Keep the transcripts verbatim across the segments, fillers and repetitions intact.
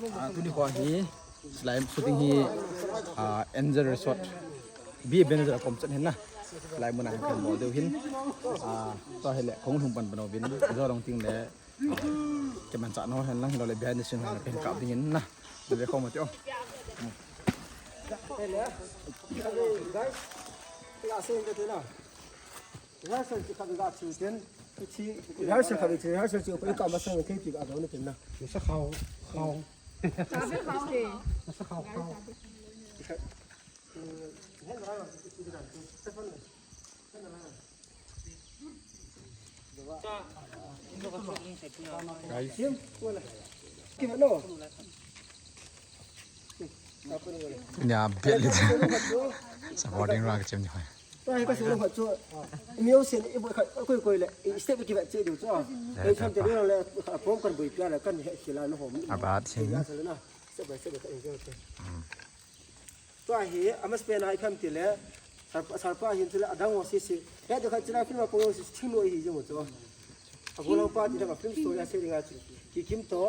Ah, tuni kho hi, slide shooting hi, ah, Angel Resort, B Benzel kom chan hin na. Slide mun a hin kan bol deu hin. Ah, tua hi le, kong lhung pan pan uvin, jo long ting le, ah, keman cha no hin lang, lo le behind the scene hin pen kap ding hin na. Ve khom ati o. Guys, tia se nge te na. Rehearsal chi khat ga chu ten, ichi rehearsal khat ichi rehearsal chi ko ka masang thei pi ga do ni ten na. Sa khao, khao. Sa khao, khao. Guys. Nya bel le. Supporting round chem ni hoi. Tua hi ka sung khat chu, music i boi khat, koi koi le, i step ki vet che diu chu. Ei cham te le, pom kan boi pia le, kan he khila no hom. Abat sin. Ya sa le na, step by step ka enjoy te. Tua hi, amas pe na i kham ti le, sar, sar pa hin chu le, adang ho si si. He de khat chila film ko si, thing lo hi jong chu. Agolang pa ti thang a film story a se ding a chu. Kikim to,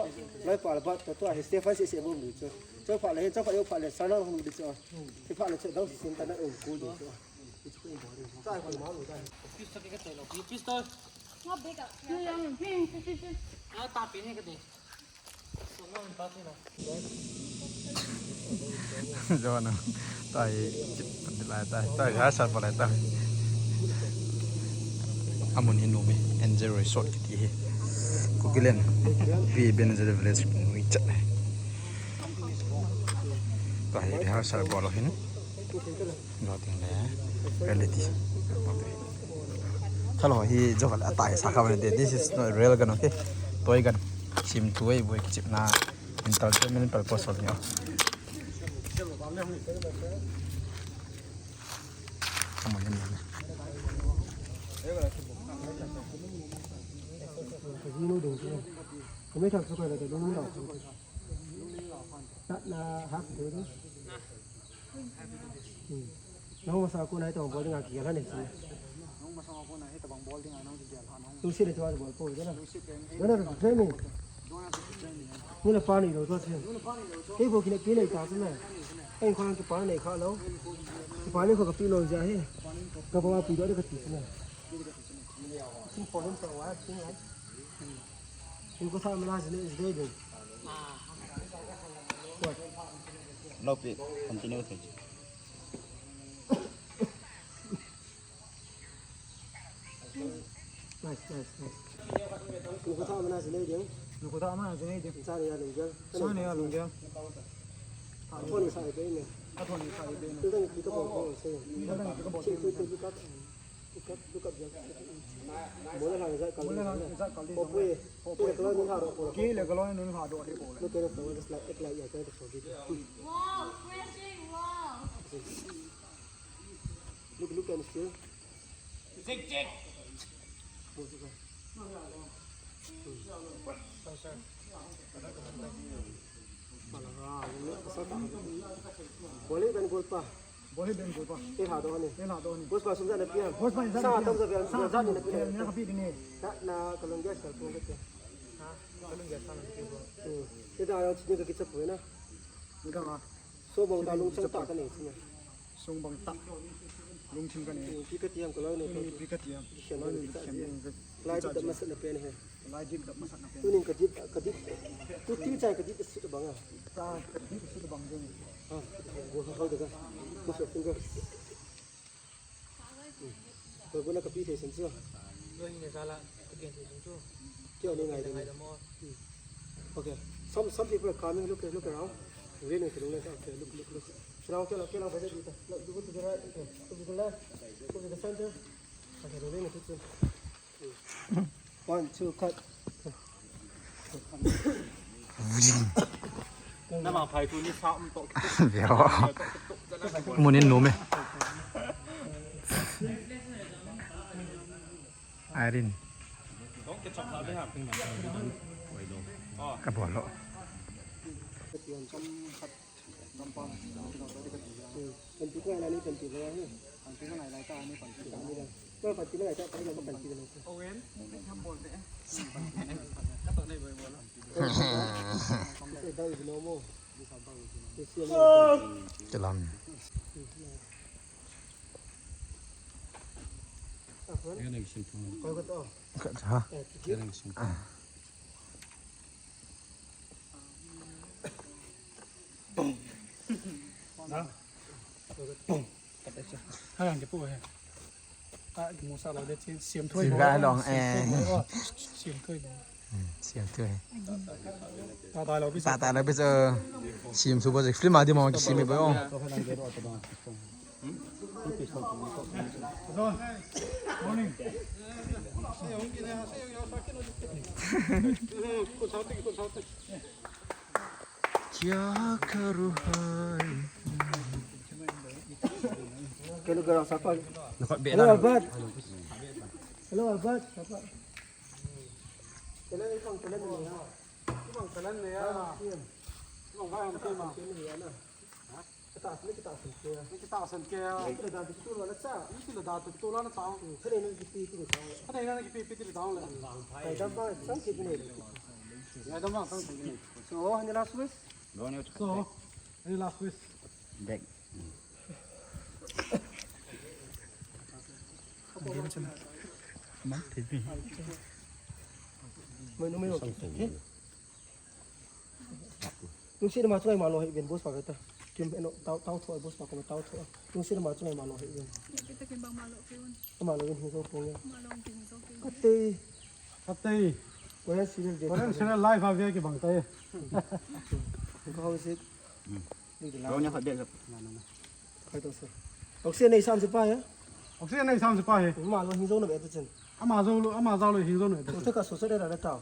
loi pa le bat to, to a hi Stefan se se bom ni chu. Chau pha le, chau pha yo pha le, sarang hung di chu. Ti pha le chu dang si sin ta na um ku di chu. Chai ko ma lu ta. Pistol ke ka chai lo. Pistol. Nga bek a. Nga ta pe ne ka de. Jona, tai, chip, lai tai, tai, ha, sa, pa, lai, tai. Amun hin nome, Angel Resort kiti hi. Kukilen, B Benzel Village, nui chat. Tai, ha, sa, pa, lo hin. Lo ting le, reality. Hello, hi jo kal atai sa kha ne. This is not real gun, okay? Toy gun. Sim tu ei boi kichip na. Entertainment purpose of ni. Come on, come on. Kami tak suka ada dulu ni lah. Tak nak hak tu. Hmm. Nang masa ko na ito bol ding a kigel ha ne. Nang masa ko na ito bang bol ding a nang kigel ha nang. Lungset le tua bol po ding na. Lungset le. Nang na train ni. Nang na pa ni lo tua sin. Hei bo kine kine ta sin na. Hei ko ki pa ni kha lo. Ki pa ni ko ka pi lo ja he. Ka ba pi do de ka ti sin na. Sin po hin sa wa sin na. Sin ko sa ma na sin ne de. Lo pi continue thei. Nice, nice, nice. Nuko tha mana sinei ding. Nuko tha mana sinei ding. Sa ni ya lunggel. Sa ni ya lunggel. Athon ni sa ibe ne. Athon ni sa ibe ne. Tudan ki ka bol ko se. Tudan ki ka bol. Chik tu tu ka. Look up, look up, jump. Bola lang, jump, kal. Bola lang, jump, kal. Opo ye. Opo ye. Kile kaloi nun ha do, kile kaloi nun ha do, de bola. Look at the flower, just like, like, yeah, kind of forget. Wow, crashing, wow. Look, look at the still. Check, check. Go, go, go. Boli ben golpa. Boli ben golpa. Te ha do ni. Te ha do ni. Bos pa sum sa na pia. Bos pa sa na pia. Sa tam sa pia. Sa ni na pia. Ni na pia ni. Na na kalung gas kal pon ke. Ha? Kalung gas sa na pia. Hmm. Te da yo chini ka kicha pui na. Ni ka ma. So bang ta lung chang ta ka ni chini. Sung bang ta. Lungthim ka nei. Pi ka tiam ka loi nei. Pi ka tiam. Loi nei, lungthim nei. Lai dip dap masat na pen he. Lai dip dap masat na pen. Tunin ka dip, ka dip. Tu ti chai ka dip sit bang a. Ta ka dip sit bang ding. Ha, go hold the gun. Put your finger. Ko guna ka pi thei sen chu. Loi nei sala, ka ken thei sen chu. Kio ni ngai ding. Ngai ding mo. Okay. Some, some people are coming. Look, look around. Really, okay, look, look, look. Now, okay, okay, now, okay, look to the right, okay, look to the left, look to the center. Okay, really, okay, two. One, two, cut. Nama phai tu ni sa um to. Veo. Munin nome. Irene. Ka bol lo. Kan ti ko la ni kan ti ko ni. Kan ti ko ngai lai ta ni kan ti ko ni. Kalam. Ha? Hai ang ke pu he. Ka ki musa lo de chin siam thui. Siam bo, ka long, siam thui eh. Bo, siam thui bo. Hmm, siam thui. Ta ta lo bi. Ta ta lo bi, eh. Siam su bo, film a di mo ki siam bo. Morning. Kya karu hai. Hello, girl, sapa? Hello, Albert. Hello, Albert. Sapa? Hello, ibang talan na ya. Ibang talan na ya. Ibang ba ang tema? Kita asal, kita asal kaya. Kita asal kaya. Kita dah betul lah sa. Kita dah betul lah sa. Kada na kipi, kita tahu. Kada na kipi, kita tahu lah. Kada ba sang kita ni. Kada ba sang kita ni. So, any last wish? So, any last wish? Back. Mai no mai no. Lungset na ma chu ngai malo hi ven boss pa kata. Kim eno tao tao tho boss pa ko tao tho. Lungset na ma chu ngai malo hi ven. Kita kim bang malo ki un. Malo ven hi so pong ya. Malo ki so ki. Kate. Kate. Korean serial de. Korean serial live a ve ki bang tai. How is it? Lo nya khat de. Khai to sir. Oxygen nei sam se pa ya. Oxygen nei sam se pa he. Malo hi zo na be to chen. Ama zo lo, ama zo lo hi zo na be. To ka so se de da tao.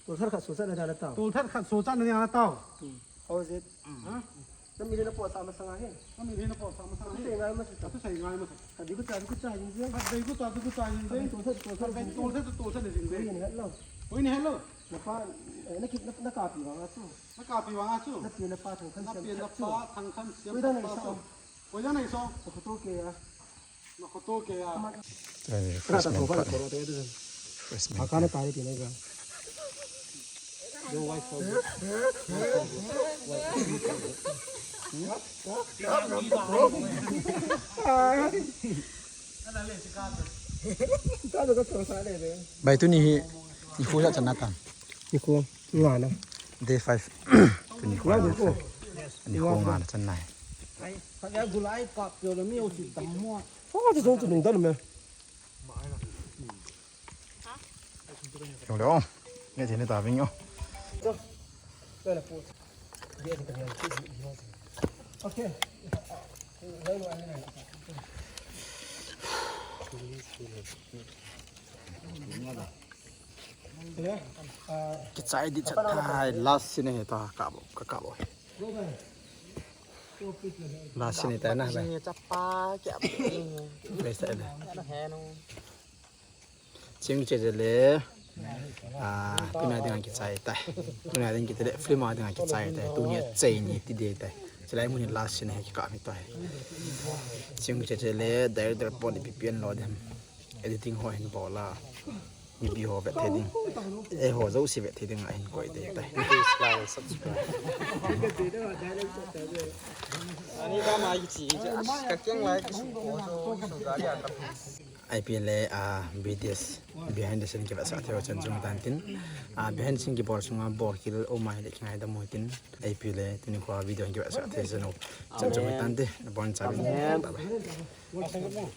Tol thet khat sochat na dia na tao. Tol thet khat sochat na dia na tao. Hmm. How is it? Ha? Na mi le na po sa masang ahi. Na mi le na po sa masang ahi. Atu sei ngai masa. Atu sei ngai masa. Ka di ku cha, di ku cha, yin je. Ka di ku cha, di ku cha, yin je. Tol thet, tol thet. Ka di tol thet, tol thet, yin je. Oi, ni hello. Oi, ni hello. Na pa, eh, na ki, na, na kapi vang a chu. Na kapi vang a chu. Na pi na pa thang khan. Na pi na pa thang khan siam. Oi, da na pa iso. Oi, da na iso. Ka to ke ya. Refreshment. Bai, tuni hi, ni khu ja chana tan. Ni khu. Nga na. Day five. Tuni khu nga na. Ni khu nga na chan nai. Ai, ka ya gulai ka pyo le mi o si tam mo. Fa ti jong tu nung dan me. Jong le o. Nge thei ni ta ving o. Okay. Kichai di chat thai, last scene hi ta, ka bo, ka, ka bo. Last scene ta na bai. Chapa kya. Bai sa na. Ching che che le. Ah, tuna dinga kichai tai. Tuna dinga kichai le, film a dinga kichai tai. Tuni a chai ni ti de tai. Chilai mun last scene hi kikap mi tai. Ching che che le, director pon ipi pen lo dem. Editing ho hin bol a. Mipi ho vet thei ding. Eiho jouse vet thei ding a hin koi ding tai. Please like, subscribe. Ani ka mai chi, ka keng lai ki su ko so, so ga ya ka. Ipi le, ah, B T S behind the scene kivetsah thei u chan chung tan tin. Ah, behind the scene kibol sunga bol kil o mai le kingai da mo tin. Ipi le tuni kho video kivetsah thei chan u chan chung tan te. Bon cha bin. Bye bye.